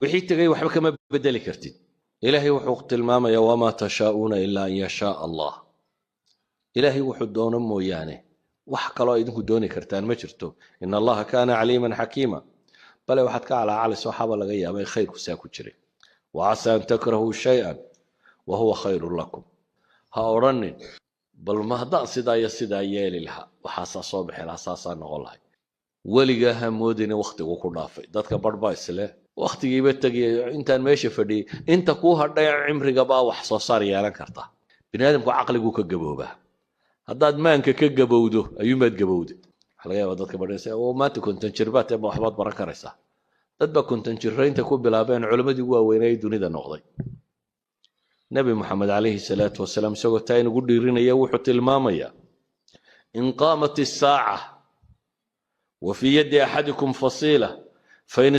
Wixii tegay waxba kama bedeli kartid. Ilaahay wuxuu tilmaamayaa: وما تشاءون إلا أن يشاء الله. Ilaahay wuxuu doono mooyaane, wax kaloo idinku dooni kartaan ma jirto. إن الله كان عليما حكيما. Bale waxaad ka calaacalaysa waxaaba laga yaaba in khayrku saa ku jiray. وعسى أن تكرهوا شيئا وهو خير لكم. Ha odhanin: bal ma haddaan sidaa iyo sidaa yeeli lahaa, waxaasaa soo bixi lahaa, saasaa noqon lahay. Weligaa ha moodina wakhtigu ku dhaafay. Dadka barh baa isle wakhtigiiba tegaya intaan meesha fadhiyey. Inta kuu hadhay cimrigabaa wax soo saar yeelan karta. Bini aadamku caqliguu ka gaboobaa. Haddaad maanka ka gabowdo ayuunbaad gabowda. Waxaa laga yaabaa dadka badhaysa oo maanta 50 jir baad tee, ma waxbaad baran karaysaa? Dad baa 50 jiraynta ku bilaabeen culammadii ugu waaweynay dunida noqday. Nebi Moxamed عليه الصلاة والسلام isagoo taa inugu dhiirinaya, wuxuu tilmaamayaa: إن قامت الساعة وفي يد أحدكم فصيلة فإن